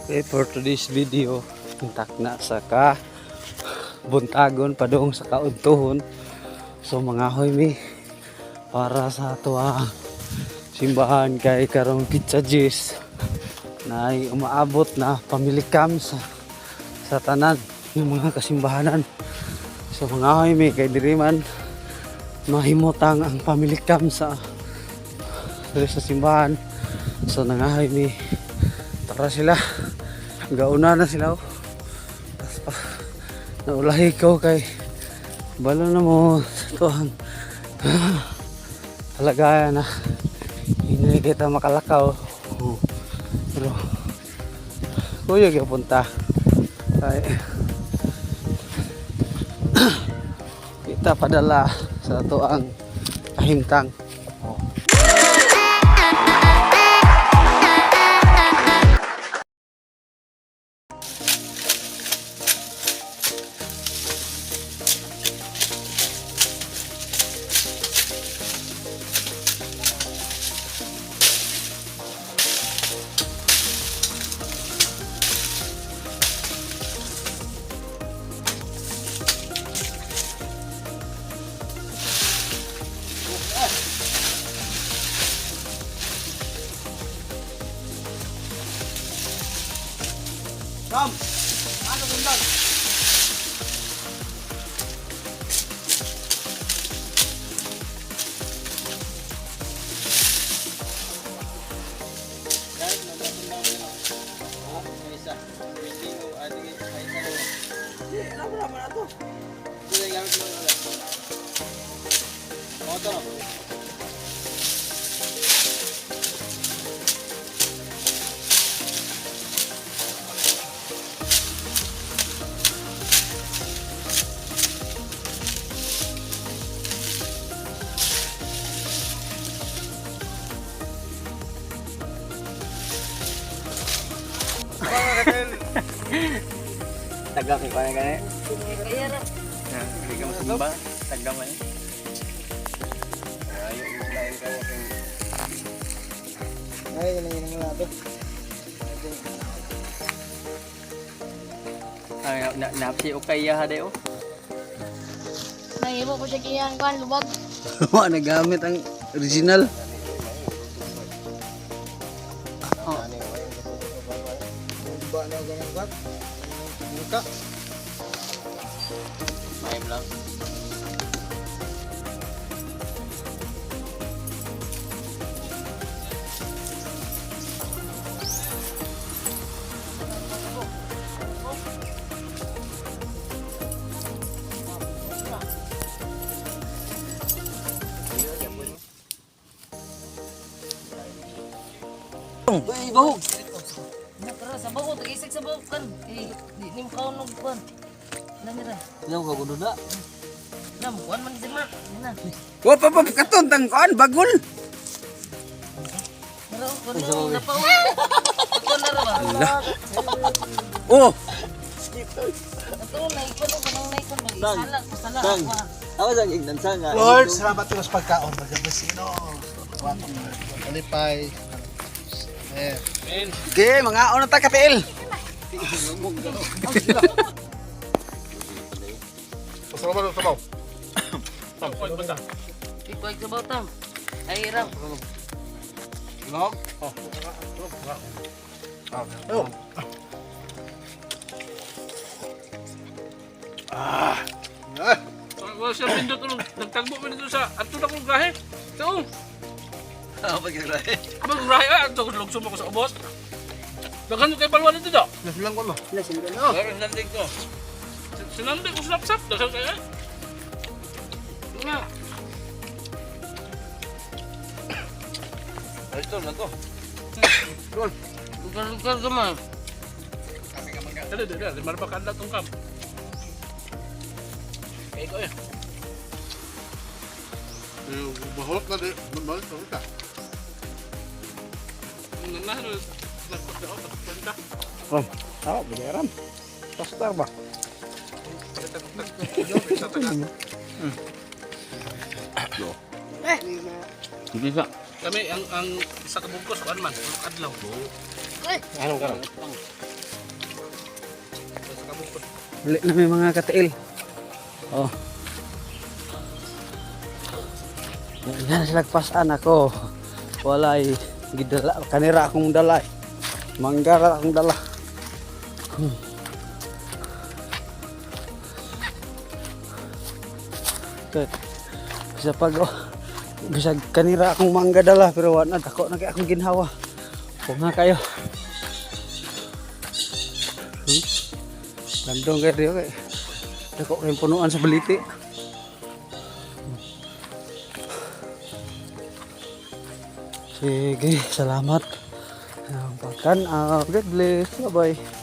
Okay, for today's video, intak na sa ka buntagon padung sa kaudtuhon. So mga hoy mi para sa atuang simbahan kay karong Petsa Diyes na ay umaabot na family cam sa tanan ng mga kasimbahanan. So mga hoy mi kay diri man mahimutang ang family cam sa diri sa simbahan. So nangahoy mi, tara sila. Gauna na sila, oh. Tas pa naulahi ko kay balo na mo sa tuang kalagayan na hindi kita makalakaw. Oh. Pero kuya gyud punta kay kita padala sa tuang kahimtang. Oh. Sam! Ano sundang? Taga kay kuan gani. Hindi ka masumba. Taga man. Ayo lain kayo kay. Ay, yun ang yun ang lato. Ay na napsi okay ya hade oh. Nangimo ko siya kiyang kuan lubag. Wa nagamit ang original. Ba na ganang bag? Buka. Maim lang. Uy, bahog. Tara sa bago, tagisig sa bago kan. Eh, di nim kaon og kuan. Nani ra. Ilaw ka gudo na. Nam kuan man si Mark. Nina. Wa pa pa katon tang kuan bagol. Tara kuan mo napaw. Kuan na ra ba? Oh, Ato na ikon og kanang naikon ba isala kusala ako. Ako sang igdansa nga. Lord, salamat sa pagkaon. Magabasino. Alipay. Eh. Okay, mga una ta katiil. Pasalamat sa sabaw. Ikoy sa bago tam. Ay ram. Log. Oh. Ah. Ah. Wala siya pindot ulo. Nagtagbo pa dito sa ato na kong grahe. So, Ah, paggrahe. abang grahe ah, ato kong lugso mo ko sa ubos. Daghan ko kay balwan dito do. Nasilang ko mo. Pero sinandig ko. Sinandig ko slap-slap. Daghan kayo eh. Nga. Ito na to. Lugar-lugar ka man. Dali, dali, dali. Lima na pa kaadlaw tong kam. Kaya ko eh. Bahulok na di. Bahulok na ka. Nanahan, nagpagda ako, pagpagda. Oh, oh, bigaram. Pastar ba? Hindi ka. Kami, ang isa ka bugkos, kuan man, tulok adlaw. Anong karon? Uli na may mga katiil. Oh. Yan na sila pasan ako. Walay gidala kanira akong dala, eh. Manggara akong dala. Okay. Bisa pag oh, bisag kanira akong mangga dala pero wala na dako na kay akong ginhawa. Kung nga kayo. Landong kayo diyo kay. Dako kayong punuan sa baliti. Sige, salamat. Ang pagkan. Ah, God bless. Bye-bye.